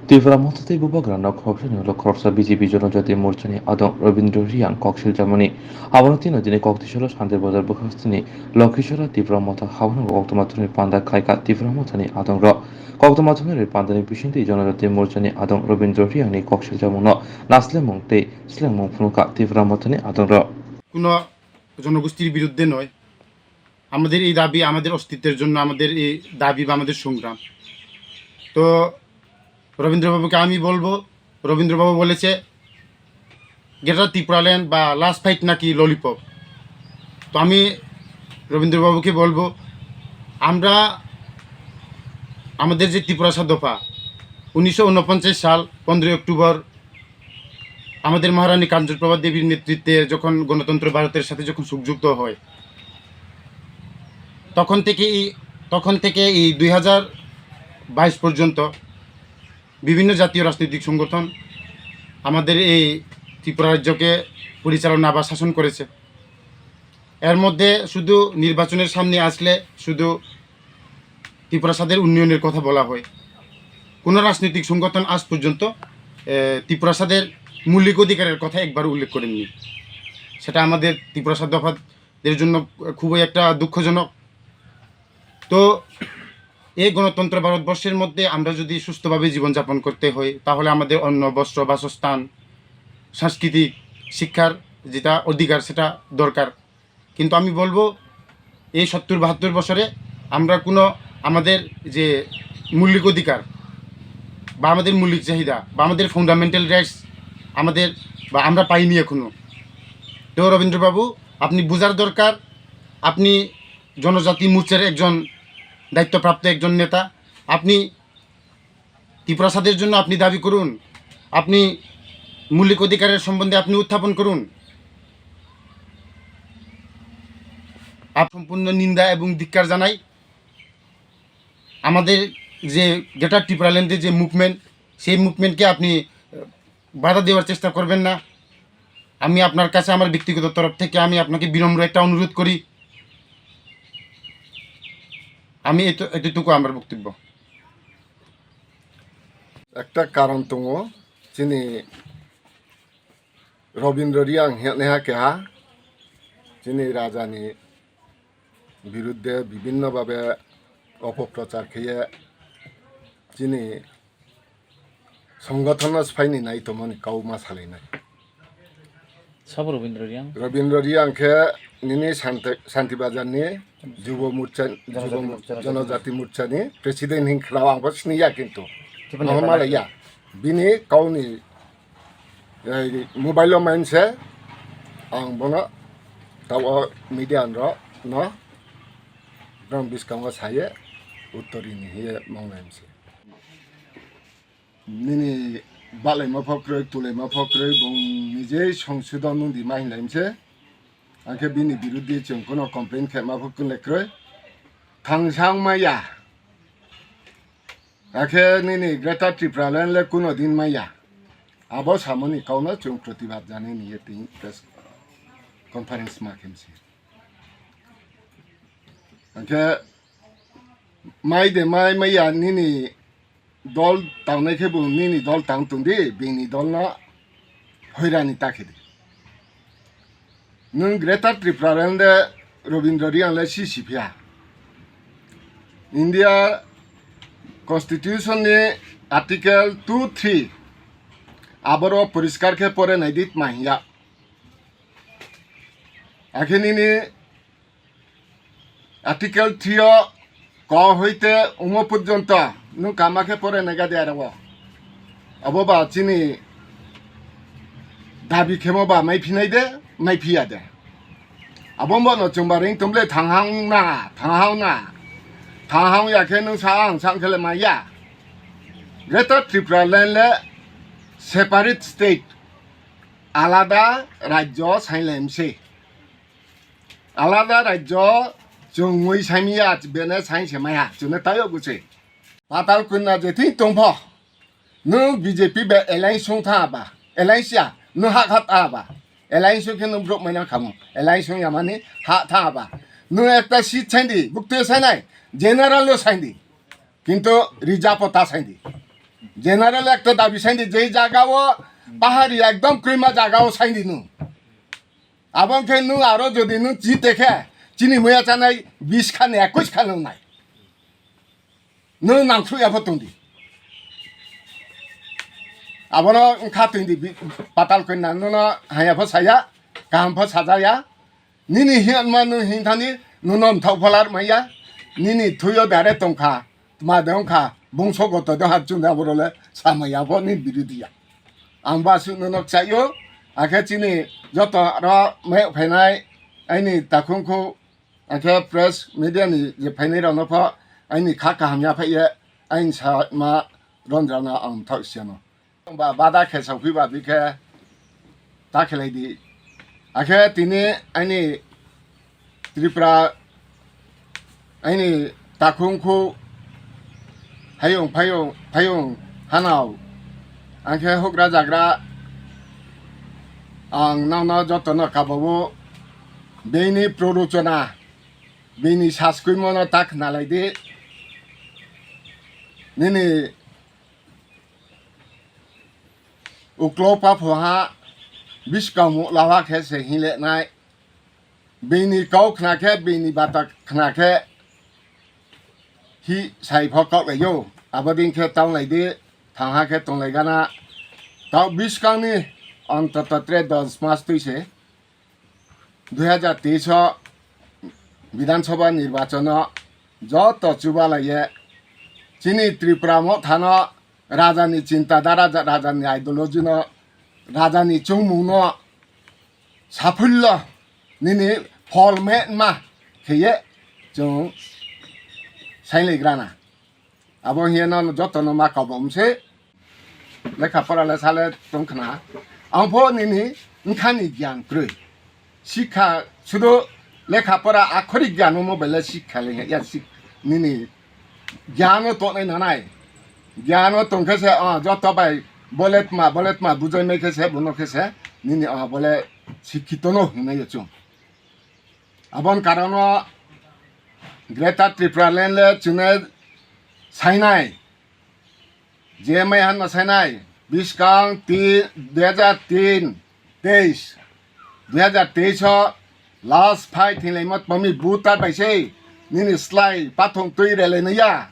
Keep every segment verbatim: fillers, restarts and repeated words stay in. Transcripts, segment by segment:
Tipra Motha tei Bubagrano khoroksa ni ulo khoroksa B J P Jonojati Morchani adong Rabindra Riyang kok siljamani. Abono tino dini Koktisolo Santir Bazar bwkhastini Lokhishora Tipra Motha habuno koktwma thumwi panda khaikha Tipra Mothani adongrok. Koktwma thumwi pandani bisingtwi Jonojati Morchani adong Rabindra Riyangni kok siljamungno naslemung tei slengmung phunukha Tipra Mothani adongrok. কোনো জনগোষ্ঠীর বিরুদ্ধে নয়। আমাদের এই দাবি, আমাদের অস্তিত্বের জন্য আমাদের এই দাবি বা আমাদের সংগ্রাম। তো রবীন্দ্রবাবুকে আমি বলবো, রবীন্দ্রবাবু বলেছে, "গ্রেটার ত্রিপুরাল্যান্ড বা লাস্ট ফাইট নাকি ললিপপ।" তো আমি রবীন্দ্রবাবুকে বলবো, আমরা আমাদের যে ত্রিপুরাসা দফা, উনিশশো ঊনপঞ্চাশ সাল পনেরোই অক্টোবর আমাদের মহারানী কাঞ্চনপ্রভা দেবীর নেতৃত্বে যখন গণতন্ত্র ভারতের সাথে যখন সংযুক্ত হয়, তখন থেকে এই, তখন থেকে এই দুই হাজার বাইশ পর্যন্ত বিভিন্ন জাতীয় রাজনৈতিক সংগঠন আমাদের এই ত্রিপুরা রাজ্যকে পরিচালনা বা শাসন করেছে। এর মধ্যে শুধু নির্বাচনের সামনে আসলে শুধু ত্রিপুরাসাদের উন্নয়নের কথা বলা হয়। কোনো রাজনৈতিক সংগঠন আজ পর্যন্ত, এ, ত্রিপুরাসাদের মৌলিক অধিকারের কথা একবার উল্লেখ করেননি। সেটা আমাদের ত্রিপুরাসা দফাদের জন্য খুবই একটা দুঃখজনক। তো এই গণতন্ত্র ভারতবর্ষের মধ্যে আমরা যদি সুস্থভাবে জীবনযাপন করতে হয়, তাহলে আমাদের অন্ন, বস্ত্র, বাসস্থান, সাংস্কৃতিক, শিক্ষার যেটা অধিকার, সেটা দরকার। কিন্তু আমি বলবো, এই সত্তর বাহাত্তর বছরে আমরা কোনো আমাদের যে মৌলিক অধিকার বা আমাদের মৌলিক চাহিদা বা আমাদের ফান্ডামেন্টাল রাইটস আমাদের বা আমরা পাইনি এখনো। তো রবীন্দ্রবাবু, আপনি বোঝার দরকার, আপনি জনজাতি মোর্চার একজন দায়িত্বপ্রাপ্ত একজন নেতা, আপনি ত্রিপুরাসাদের জন্য আপনি দাবি করুন, আপনি মৌলিক অধিকারের সম্বন্ধে আপনি উত্থাপন করুন। আপ-, সম্পূর্ণ নিন্দা এবং ধিক্কার জানাই। আমাদের যে গ্রেটার ত্রিপুরাল্যান্ডের যে মুভমেন্ট, সেই মুভমেন্টকে আপনি, আহ, বাধা দেওয়ার চেষ্টা করবেন না। আমি আপনার কাছে আমার ব্যক্তিগত তরফ থেকে আমি আপনাকে বিনম্র একটা অনুরোধ করি। আমি এত-, এতটুকু আমার বক্তব্য। একটা কারণ tongo, chini Robindra Reang hinwi ha keha chini rajani birudde bibhinno bhabe opoprochar kheye chini songothono siphaini nai tongmani kau ma salainai. Sabo Robindra Reang? Robindra Reang khe nini Santi, Santi Bazar ni Jubo Morcha, Jubo Jonojati Morcha ni president hin khnao, ang bo siniya kintu. Kiboni Nohor malaiya. Bini kauni, eh, mobile o mainse ang bono tao media rok no bwrang bwskango saye uttori ni hiye manglaimse. Nini balaima pho kwrwi, tulaima pho kwrwi, bung nijei songsudon nungdi ma hinlaimse. Angkhe bini biruddi chwng kuno complain khe ma pho kunle kwrwi. Thangsang maya. Akhe nini Greater Tipraland le kuno din maya. Abo samani kauno chwng protibad jani niye tini press conference ma khemse. Angkhe mai de mai maya nini dol tangnai khe bo nini dol tang tongdi, bini dol no hoirani ta khe di. Nwng Greater Tipraland de Robindra Reang le si si phiya. India Constitution ni Article two three aboro poriskar khe pore nai di tma hiya. Akhe nini Article three o ko hoite umo porjonto nwng kama khe pore nai gadi aro. Abo ba chini dabi khemo ba mai phinai de, mai phiya de. Abo bo no chwng ba ring tum le thanghang na, thanghang na. Thanghang ya khe nwng sa ang sang khe le mai ya. Greater Tipraland le separate state, alada rajyo sai le mse. Alada rajyo chwngwi saimya bene sai se maya chwngno tayo gusi. Patal kunna je thing tongpho. Nwng B J P be alliance song tha ba. Alliance ya, nwng hak hat a ba. Alliance song khe nwng brok maina khamu. Alliance song ya mani ha tha ba. Nwng ekta seat saindi, bukte sainai, general lo saindi. Kintu reserve o ta saindi. General ekta dabi saindi, jei jagao pahari ekdom kwrwima jagao saindi nwng. Abo wngkhe nwng aro jodi nwng chite khe chini muya chanai bish khan, ekush khan wngnai. Nwng nangkhruya pho tongdi. Abono wngkha tongdi bi-, patal kanya, nono haya pho saya, kaham pho sajaya. Nini hinma nwng hinthani, nono mthok pholar maya. Nini thuyo dare tongkha, tma de wngkha, bongso goto de ha chwng de aborole samaya pho ni birudiya. Ang bo aswk nono chaio, akhe chini joto aro mayok phainai, aini takhungkhu, akhe press media ni je phainai rokno pho aini kha kaham ya phaiye aini sama ronjrano ang thok siano. Ba bada khe sauphi ba bikhe ta khelai di. Akhe tini aini Tripura aini takhungkhu hayung phayung phayung hanao angkhe hukra jagra ang nangno jotono kabao bini prorochona bini saskuimono ta khnalai di. Nini uklo papho ha biskang mukla ha khe se hinlenai. Bini kau khna khe, bini bata khna khe hi sai pho kok lai yo. Abo din khe tong lai di, thang ha khe tong lai gana. Tau biskang ni ontoto tre dos mas twi se dui hajar teis o Bidhan Sabha nirbachon o joto chuba lai ye chini Tripura Motha no raja ni chinta dhara, raja ni ideology no, raja ni chungmung no saphullo nini phol me ma khe ye chwng sai lai grana. Abo hiya no joto no ma kabom se. Lekha pora le sale tong khna. Ang pho nini wngkha ni gyan kwrwi. Sikha sudo lekha pora akhori gyan mo bele sikha le ya sik nini gyan o tonai nanai. Gyan o tong khe se, ah, joto bai bolet ma, bolet ma bujai mai khe se, bono khe se, nini, ah, bole sikhito no hinai yo chung. Abon karono Greater Tripura Land le chwngno sainai, je mai hanno sainai, biskang tin, dui hajar tin, teis, dui hajar teis o last fight hinlaimo tongmi voter bai sei, nini slai pathong twi rele naiya,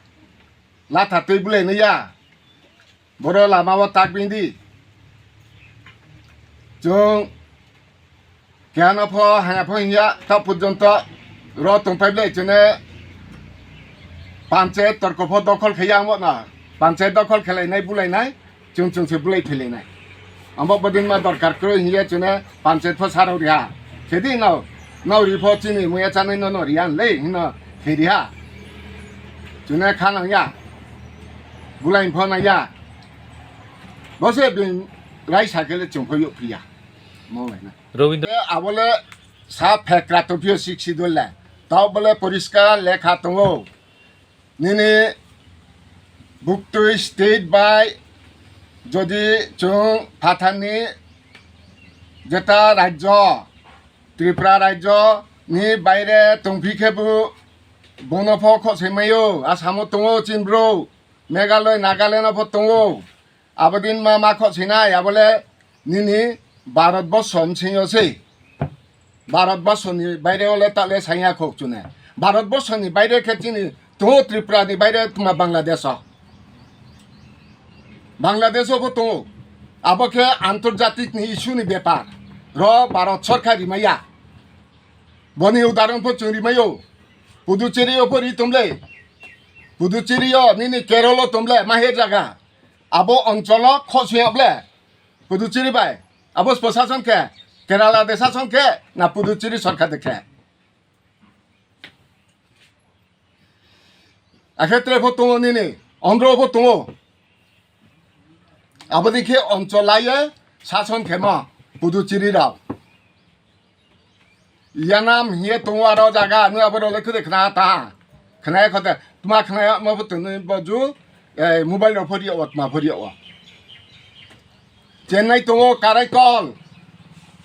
latha twi bule naiya. Boro lama o tak bini di. Chwng keha no pho haya pho hinya ta porjonto ro tong pai ble chwng ne panchayat torko pho dokhol khe yang bo na. Panchayat dokhol khe lai nai bulai nai chwng chwng se bulai thwi lai nai. Amo bodin ma dorkar kwrwi hinya chwng ne panchayat pho sarok riha. Khedi no, no ri pho chini muya chanai no, no riya le hino khe riha. Chwng ne kha nang ya. Bulai pho nang ya. Bo se bini raisa khe le chwng pho yuk phiya. Mo lai na. Robindra. Abo le sa phekra tong phiyo sik si dole. Tao bole poriskar lekha tongo. Nini buktwi state bai jodi chwng phathar ni jeta rajyo Tripura rajyo ni baire tongphi khe bo bono pho khosoi maio. Asamo tongo chinbro, Meghalaya, Nagaland o pho tongo. Abodin ma ma khosoi nai, abole nini Bharat borsho bsing yo se. Bharat borsho ni baire ole tale saiya khok chune. Bharat borsho ni baire khe chini tongo Tripura ni baire tuma Bangladesh o. Bangladesh o pho tongo. Abo khe antarjatik ni issue ni bepar. Ro Bharat sorkar rimaya. Boni udaharon pho chwng rimaio. Puducherry o pho ri tomle. Puducherry o nini Kerala o tomle, mahir jaga. Abo oncholo khosoi ble. Puducherry bai. Abo prosason khe, Kerala de sason khe, na Puducherry sorkar de khe. Akhe tre pho tongo nini, Andhra pho tongo. Aboni khe onchol laiye sason khema Puducherry rao. Yanam hiye tongo aro jaga, nung abo role khede khna ta. Khna khode, tuma khna ma bo tong bo ju, eh, mobile rao phori o, tuma phori o. Chennai tongo Karaikal.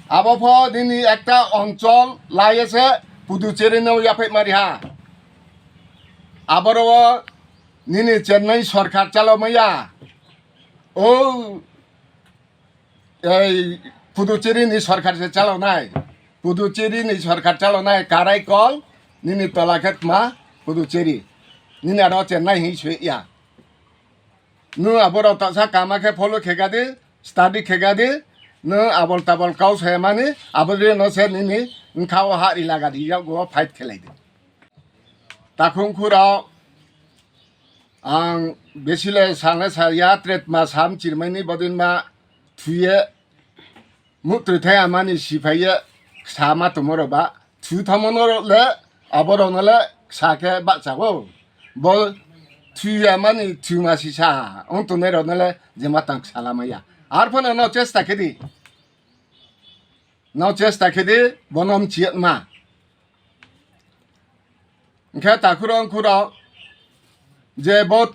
Abo pho nini ekta onchol laiye se Puducherry no yaphai mari ha. Aboro nini Chennai sorkar chalo maya. O, ei Puducherry ni sorkar se chalonai. Puducherry ni sorkar chalonai, karai kol, nini tola khe tma Puducherry. Nini aro Chennai hi sui ya. Nwng aborok tasa kama khe follow khe gadi, study khe gadi, nwng abol tabol kau sai mani, aboni no se nini nkha o ha rila gadi, yago fight khe lai di. Takhung khurao ang besile sale sa ya tret ma sam chirmani bodin ma thuye. Mutrithai amani siphaiye ksa ma tongmoro ba, thu thamono le aborokno le ksa khe bahchago. Bo thu yamani thu ma sisa wng tongnairokno le jema tang ksa lamaya. Arphano no chesta khe di. No chesta khe di, bono mchiyatma. Hwnkhe takhurok wngkhurok je bo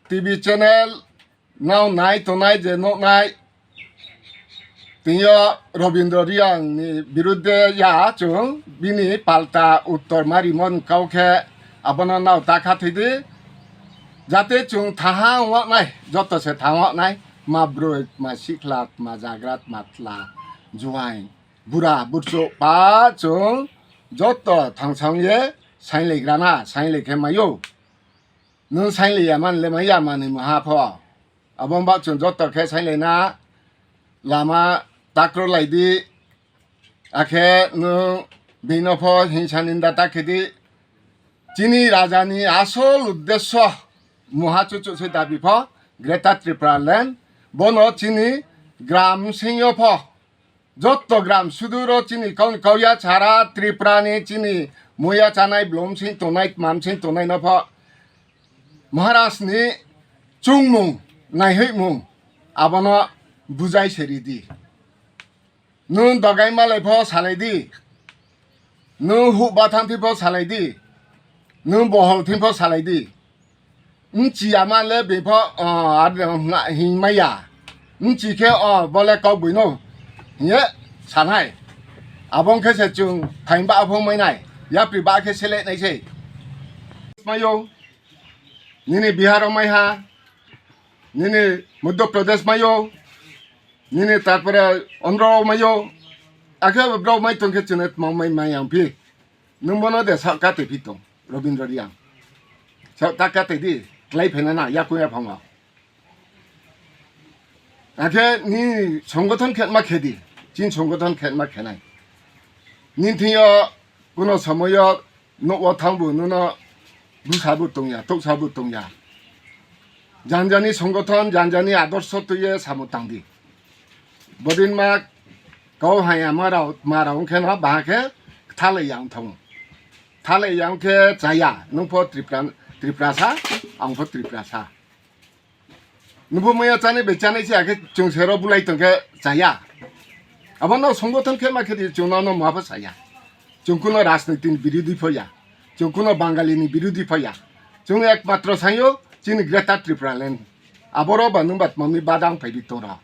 T V channel nao nai tongnai je noknai, tini o Robindra Reang ni birudde ya chwng bini palta uttor ma rimon kau khe abono nao ta kha thwi di, jate chwng thaha wng nai, joto se thaha wng nai, ma broi, ma sikla, ma jagra, ma tla, juai, bura, burchuk, pa chwng joto thangsa wng ye sainlai grana, sainlai khe maio. Nwng sainlai ya man le ma ya manwi maha pho. Abo wngba chwng joto khe sainlaina lama takro lai di. Akhe nwng bino pho hingsa ninda ta khe di. Chini raja ni asol uddesyo muha chuchu se dabi pho Greater Tripura Land. Bono chini gram singyo pho Jotto gram suduro chini kauni kauya sara Tripura ni chini muya chanai blom sing tongnai tmam sing tongnai no pho Maharaj ni chungmung naihoimung abono bujai se ridi. Nwng dogai malai pho salai di. Nwng huk bathang thwi pho salai di. Nwng bohol thwi pho salai di. Nchi ama le bipho, o, ar hingmaya. Nchi khe, o, bole kok buino. Hiye sanai. Abong khe se chung thain ba aphung mainai. Yapri ba khe sele nai sei. Mayo. Nini Bihar o maiha. Nini Madhya Pradesh mayo. Nini tarpore ondro mayo. Akhe bro mai tong khe chune tmang mai mai ang phi. Nwng bono de sak kate phi tong, Robindra Reang. Sak ta kate di, klai phena na, yakung yaphang o. Akhe ni songothon khetma khedi, chin songothon khetma khenai. Nini thing yo kuno somoyo nokwo thangbu, nwno bwsabu tongya, toksabu tongya. Janjani songothon, janjani adorsho twiye samung tangdi. Bodin ma kau hai ama rao, ma rao wngkhe no baha khe thalai ya wngthango. Thalai ya wngkhe chaya, nwng pho Tripura, Tripura sa, ang pho Tripura sa. Nwng pho maya chanai bai chanai se akhe chwng sero bulai tongkhe chaya. Abo no songothon khe ma khe di chwng no no ma pho saya. Chwng kuno rajniti ni birodhi pho ya. Chwng kuno Bangali ni birodhi pho ya. Chwng ekmatro sayo chini Greater Tripura Land. Aboro ba nwng ba tmamni badang phaibi tongra.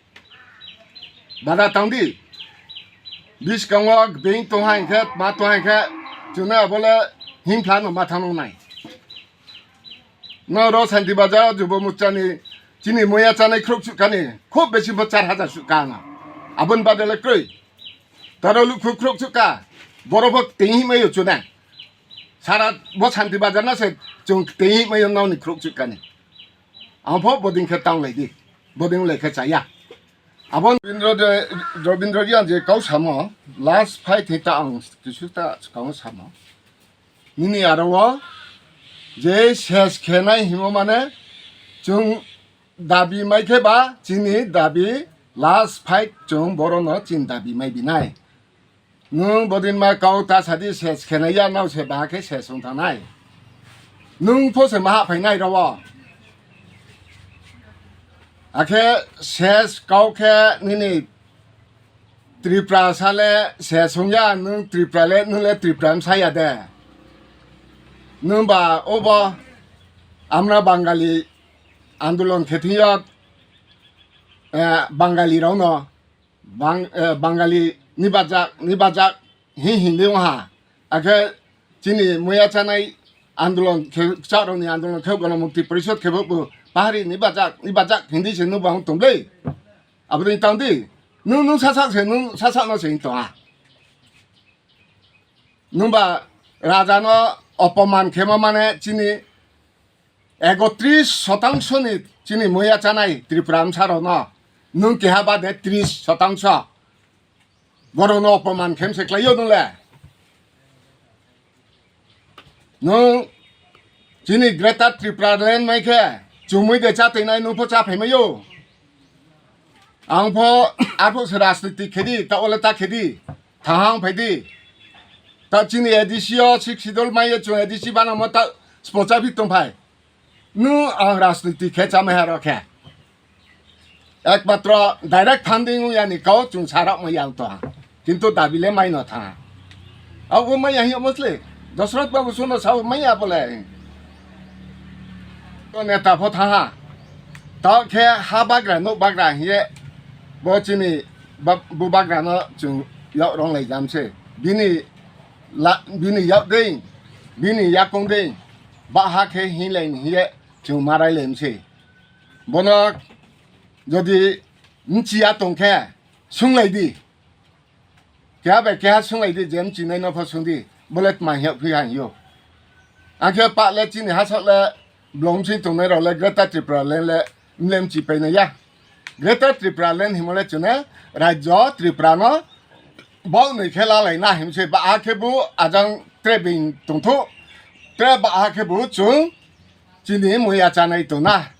Bada tangdi. Biskango being tongha hinkhe, ma tongha hinkhe, chwngno abole himphla no ma thangno nai. No ro Santi Bazar jubo muchani chini moya chanai khrok chukani, khub besi bo char hajar chuka ano. Abon badele kroi. Taro lukhu khrok chuka. Boro bo tenghi mayo chuna. Sara bo Santi Bazar na se chwng tenghi mayo noni khrok chukani. Ang pho boding khe tang lai di, boding lai khe chaya. Abo Robindra de, Robindra Reang je kau samo, last fight he ta ang kisu ta kau samo. Nini aro o je ses khenai himo mane chwng dabi mai khe ba chini dabi last fight chwng boro no chin dabi mai binai. Nwng bodin ma kau ta sadi ses khenai ya nao se ba khe ses wng thanai. Nwng pho se maha phainai rao. Akhe ses kau khe nini Tripura sa le ses wng ya, nwng Tripura le, nwng le Tripura msa ya de. Nwng ba obo amra Bangali andolon khe thing yo, eh, Bangali rao no. Bang-, eh, Bangali ni bajak, ni bajak hi hindi wngha. Akhe chini moya chanai andolon khe, kwchak rokni andolon khe Ganamukti Porishod khe bo, bo Ahari ni bajak, ni bajak hindi se nung bang tong dei. Aboni tang di. Nung, nung sasak se, nung sasak no se tong a. Nung ba raja no opoman khema mane chini ekotris sotangso ni chini muya chanai Tripura msa rok no. Nung keha ba de tris sotangso. Borok no opoman khem se klai yo nung le. Nwng chini Greater Tripura Land mai khe chumui de cha twi nai nwng pho cha phai mai o. Ang pho arphuh se rajniti khe di, ta ole ta khe di, thahang phai di. Ta chini A D C o Sixth Schedule mai ye chung A D C bana mo ta spocha phi tong phai. Nwng ang rajniti khe chamai ha rw khe. Ekmatro direct funding wng yani kau chwng sa rok mai yang tong. Kintu dabi le mai no tha. Abo mai ya hiyo mosle. Dosrot babu suno sao mai ya bole. To neta pho tha ha. To khe ha bagra no bagra hiye bo chini ba-, bu bagra no chwng yok rong lai jam se. Bini la, bini yok ding, bini yakung ding. Ba ha khe hin lai hiye. Chwng ma railai mse. Bono jodi mchiya tong khe sunglai di. Keha bai keha sunglai di, je mchinai no pho sung di. Bole tma hiya phi ha hiyo. Ang khe pa le chini ha sok le blong si tongnai rok le Greater Tripura Land le mle mchi painai ya. Greater Tripura Land himo le chwne rajyo Tripura no bok nwi khe lalai na himse ba a khe bu ajang tre bing tongthu. Tre ba a khe bu chwng chini muya chanai tongna,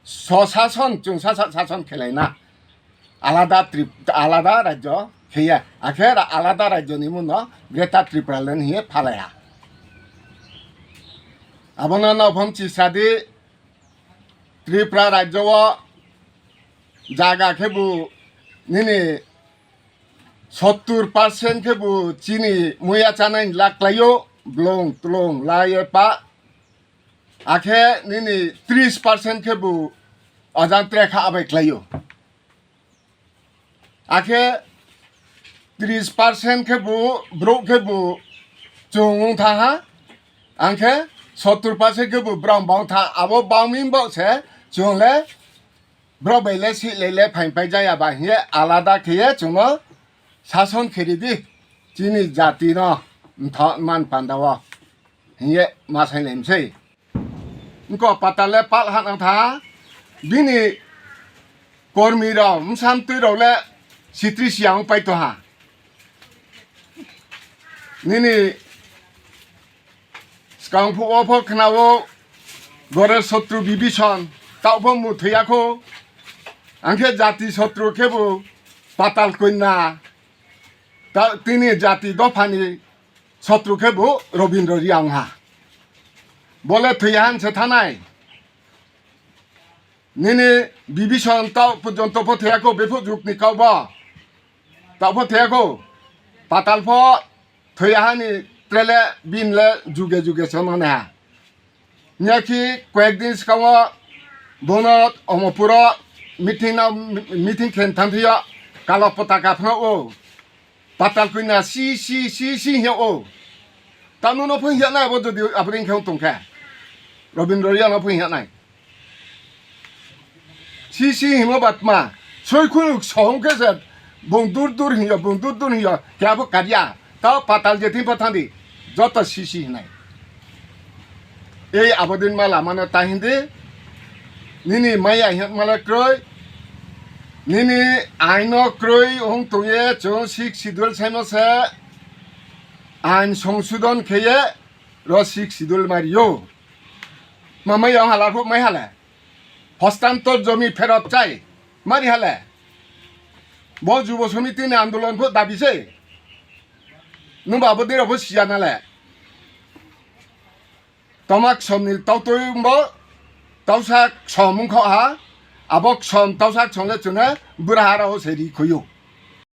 so sason chwng sa sa sason khelaina, alada trip, alada rajyo khiya, akhe ra-, alada rajyo ni muno Greater Tripura Land hiye phalaya. Abono nophom chisadi Tripura rajyo o jaga khe bu nini sottur percent khe bu chini muya chanai laklaio, blong tlong laiye pa. Akhe nini tris percent khe bu ajang tre kha abai klaio. Akhe tris percent khe bu brouh khe bu chwng wng tha ha. Angkhe sottur percent khe bu brang bang tha. Abo bang min bo se chwng le brok bai le si le le phain pai jaya ba hiye alada khe ye chwngno sason khe ri di. Chini jati no mtha man panda o. Hiye ma sai lai msei. Nko patal le pal ha nang tha. Bini kormi rok, msam twi rok le sitri siya wng pai to ha. Nini skang phu o pho khna o gore sotru Bibison, tao pho mu thwiya kho. Angkhe jati sotru khe bo patal koina. Ta tini jati dophani sotru khe bo Robindra Reang ha. Bole thwiya han se thanai. Nini Bibison tao porjonto pho thwiya kho bephu jukni kau bo. Tao pho thwiya kho. Patal pho thwiya hani trele bin le juge juge se mane ha. Nyakhi koyekdin skango bono Omopuro meeting na, meeting khen thanthio kalo potaka phano o. Patal kuina si, si, si, si hiya o. Tamo no phung hiya nai abo jodi abring khe tong khe. Robindra Reang no phung hiya nai. Si, si himo batma. Soi khunuk sohong khe se bung dur dur hiyo, bung dur dur hiyo. Khe abo kariya. Tao patal je thing pathang di. Joto si, si hinai. Ei abodin ma lama no ta hindi. Nini maya hiya mala kroi. Nini aino kroi hong tongye chong sixth schedule saimo se ain songsodon kheye ro sixth schedule mario. Mamai yang hala kho mai hala. Hostantor jomi pherot chai mari hala. Bo jubo somiti ni andolon pho dabi se. Nungba abo dira pho siya nale. Tomak somni tautoi bo tausa som wngkha ha, abo som tausa som le chwngno bwrahara o se ri khoyo.